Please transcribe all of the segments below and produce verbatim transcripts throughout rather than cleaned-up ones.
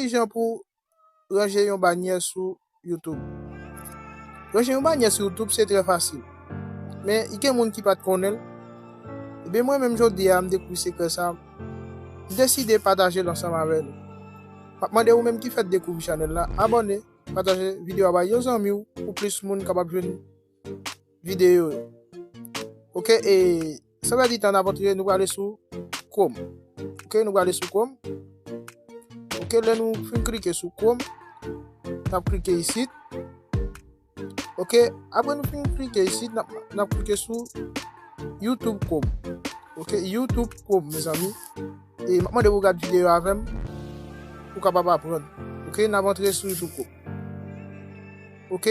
Kijan pou ranje yon banyè sou YouTube? Ranje yon banyè sou YouTube se trè fasil. Men, gen moun ki pa t konnen l. Ebyen, mwen menm jodi a, m dekouvri sekrè sa. M deside pataje l ansanm avè nou. M ap mande ou menm ki fèk dekouvri chanèl la, abòne, pataje videyo a bay yon zanmi w pou plis moun kapab jwenn videyo yo. Ok, e san pèdi tan, n ap antre, nou prale sou Chrome. Ok, nou prale sou Chrome. Ok, lè nou fin klike sou Chrome, n ap klike isit. Ok, apre nou fin klike isit, n ap, n ap klike sou YouTube Chrome. Ok, YouTube Chrome, mezanmi. E m ap mande pou w gad videyo avè m, pou w kapab aprann. Ok, n ap antre sou YouTube Chrome. Ok.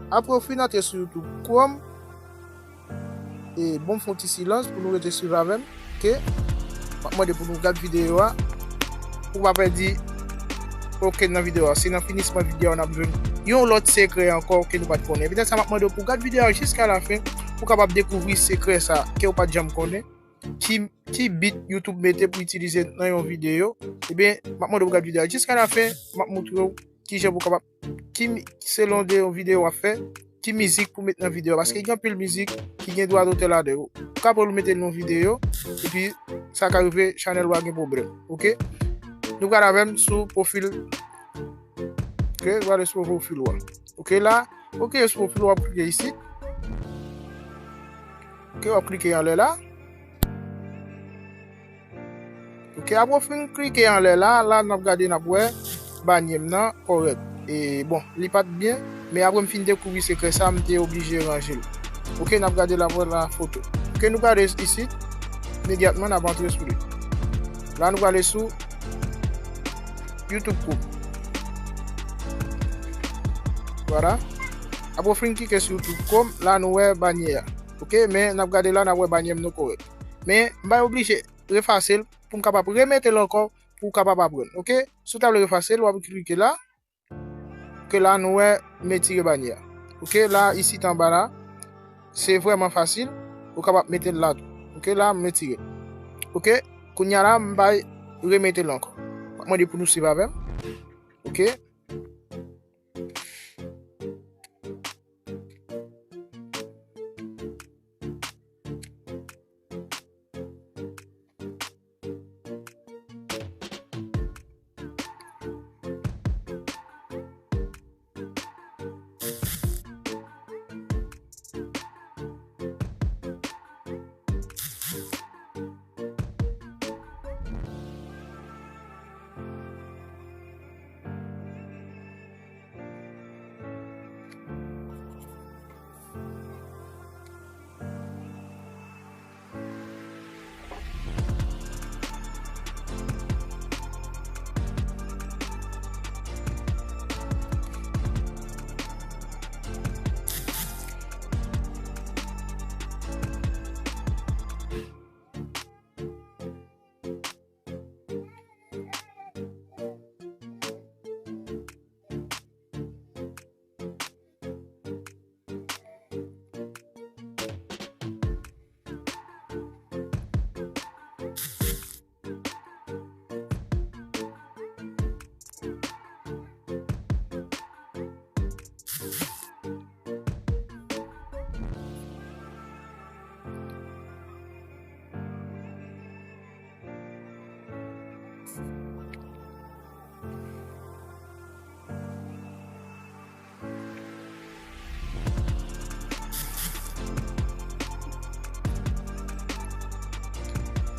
Apre w fin antre sou YouTube Chrome, e bon, m fè yon ti silans pou nou rete swiv avè m. Ok. M ap mande pou nou gad videyo a, pou w pa pèdi okenn nan videyo a. Se nan finisman videyo a n ap jwenn yon lòt sekrè ankò ke nou pa t konnen. Petèt sa, m ap mande w pou w gad videyo a jiska lafen, pou w kapab dekouvri sekrè sa ke w pa t janm konnen. Ki, ki beat YouTube mete pou itilize nan yon videyo. Ebyen, m ap mande w pou w gad videyo a jiska lafen, m ap montre w kijan pou w kapab, ki mi-, selon de yon videyo w ap fè, ki mizik pou met nan videyo a. Paske gen anpil mizik ki gen dwa dotè ladan yo. Ou ka pran l ou mete l nan yon videyo, epi sa ka rive chanèl ou a gen pwoblèm. Ok? Nou pral avè m sou pwofil. Ok, nou prale sou pwofil ou a. Ok, la, ok, sou pwofil ou a, w ap klike isit. Ok, w ap klike anlè la. Ok, apre w fin klike anlè la, la n ap gade, n ap wè banyè m nan kòrèk. E bon, li pa t byen, men apre m fin dekouvri sekrè sa, m te oblije ranje l. Ok, n ap gade la, vwala foto. Ok, nou gade isit, imedyatman n ap antre sou li. La nou prale sou YouTube Chrome. Vwala. Apre w fin klike sou YouTube Chrome, la nou wè banyè a. Ok, men n ap gade la, n ap wè banyè m nan kòrèk. Men, m bay oblije refase l pou m kapab remete l ankò pou w kapab aprann. Ok? Si w ta vle refase l, w ap klike la. Ok, la nou wè m retire banyè a. Ok, la isit anba la, se vrèman fasil. Ou kapab mete l la tou. Ok, la m retire l. Ok, kounye a la, m bay remete l ankò. M ap mande pou nou swiv avè m. Ok.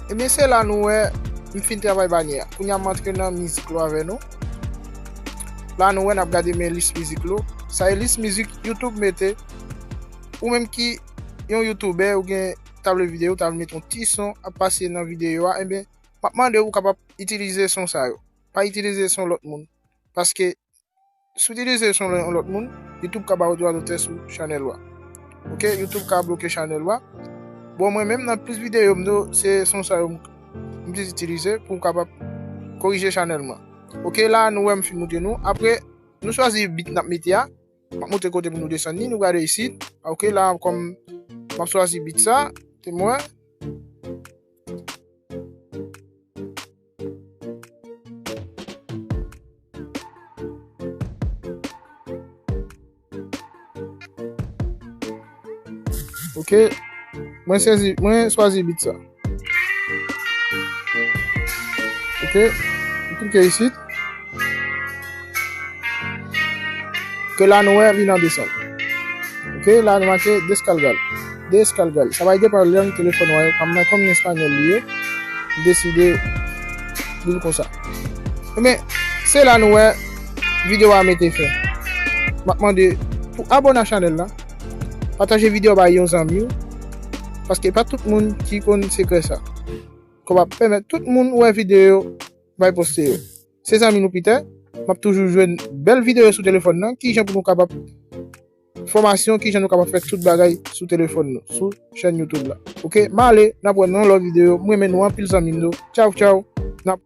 Ebyen, se la nou wè m fin travay banyè a. Kounye a m antre nan mizik lo avè nou. La nou wè n ap gade men lis mizik lo. Sa e lis mizik YouTube mete. Ou menm ki yon youtubè, ou gen, ta vle videyo, ta vle mete yon ti son ap pase nan videyo a, ebyen, m ap mande w ou kapab itilize son sa yo. Pa itilize son lòt moun. Paske si w itilize son yon lòt moun, YouTube ka ba w dwa dotè sou chanèl ou a. Ok, YouTube ka bloke chanèl ou a. Bon, mwen menm nan plis videyo m yo, se son sa yo m, m plis itilize pou m kapab korije chanèl mwen. Ok, la nou wè m fin montre nou. Apre, nou chwazi beat n ap mete a. M ap montre kote pou nou desann li, nou gade isit. Ok, la kòm m ap chwazi beat sa, temwen. Ok. Mwen sezi, mwen chwazi beat sa. Ok. M klike isit. Ke la nou wè li nan desann. Ok, la nou mache deskalgal. Deskalgal. Sa va depann lang telefòn ou a. Kòm mwen, kòm espanyòl li ye, m deside li konsa. Men, se la nou wè videyo a mete fen. M ap mande pou abone a chanèl la. Pataje videyo bay yon zanmi w. Paske pa tout moun ki konn sekrè sa. K ap pèmèt tout moun wè videyo bay poste yo. Se zanmi nou Peter. M ap toujou jwenn bèl videyo sou telefòn nan. Kijan pou nou kapab fòmasyon, kijan nou kapab fè tout bagay sou telefòn nou, sou chèn YouTube la. Ok, m ale, n ap wè nan lòt videyo. Mwen renmen nou anpil zanmi m yo. Tchaw, tchaw. N ap